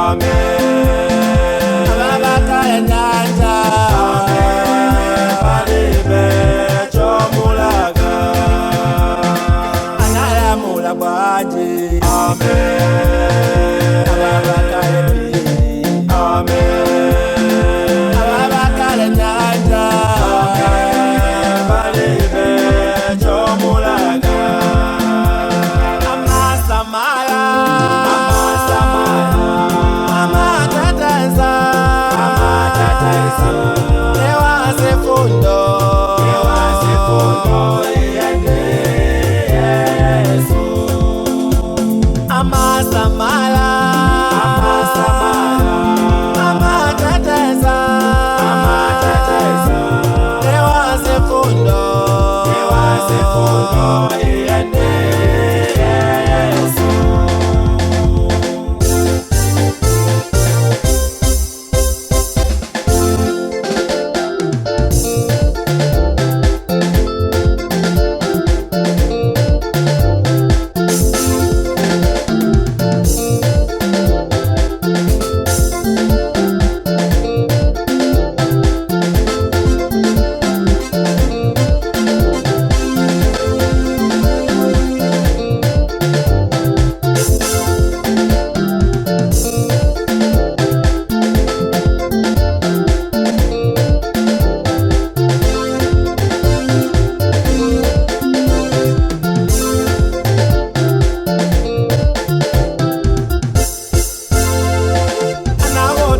Amen. Ababakale nyanja. Amen. Palibe chomulaga. Analamula bwanji. Amen. Ababakale pili. Amen. Ababakale nyanja. Amen. Palibe chomulaga. Amasamala. Amasamala. Amatateza. Amatateza. Ewasefundo. Ewasefundo iyende Yesu. Amasamala. Amasamala. Amatateza. Amatateza. Ewasefundo. Ewasefundo iyende Yesu.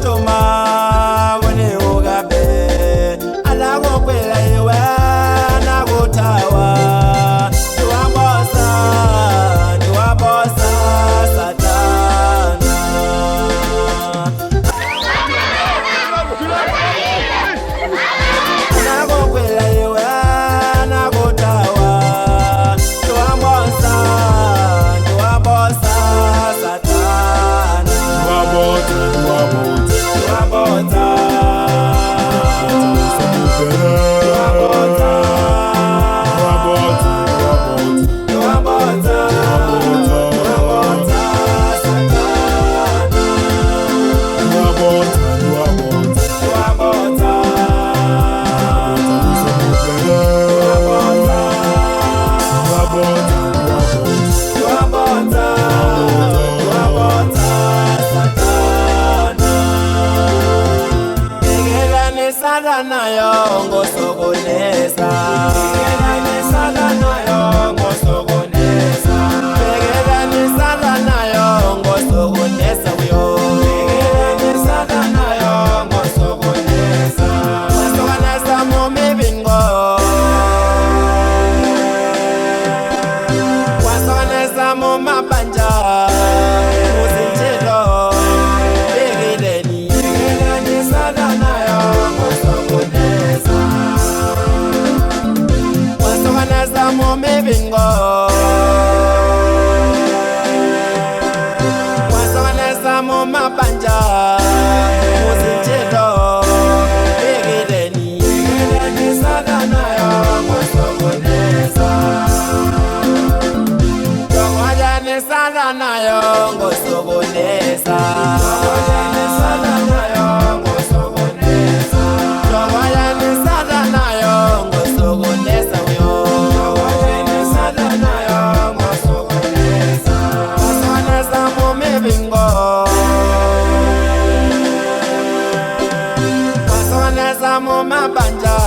Anagotoma wene ugabe, anagokwela iwe, anagotawa. Niwabosa, niwabosa Satana. Anagokwela iwe, anagotawa. Niwabosa, niwabosa Satana. Wabota, wabota, Niwabosa. wabota, wabota, Niwabosa, niwabosa Satana. wabota, wabota, Niwabosa. wabota, Niwabosa, niwabosa Satana. Igelani Satana yongo sokonesa. Igelani Satana yongo sokonesa. Igelani Satana yongo sokonesa uyo. Igelani Satana yongo sokonesa. Wasokonesa mumibingo. Wasokonesa mumabanja. Muzinjilo. Igelani. Igelani Satana yongo sokonesa. Wasokonesa mumibingo. Wasokonesa mumabanja. Muzinjilo. Igelani. Igelani Satana yongo sokonesa. Tokojani Satana yongo sokonesa. Tokojani Satana yongo sokonesa. Tokojani Satana yongo sokonesa uyo. Tokojani Satana yongo sokonesa. Wasokonesa mumibingo. Wasokonesa mumabanja.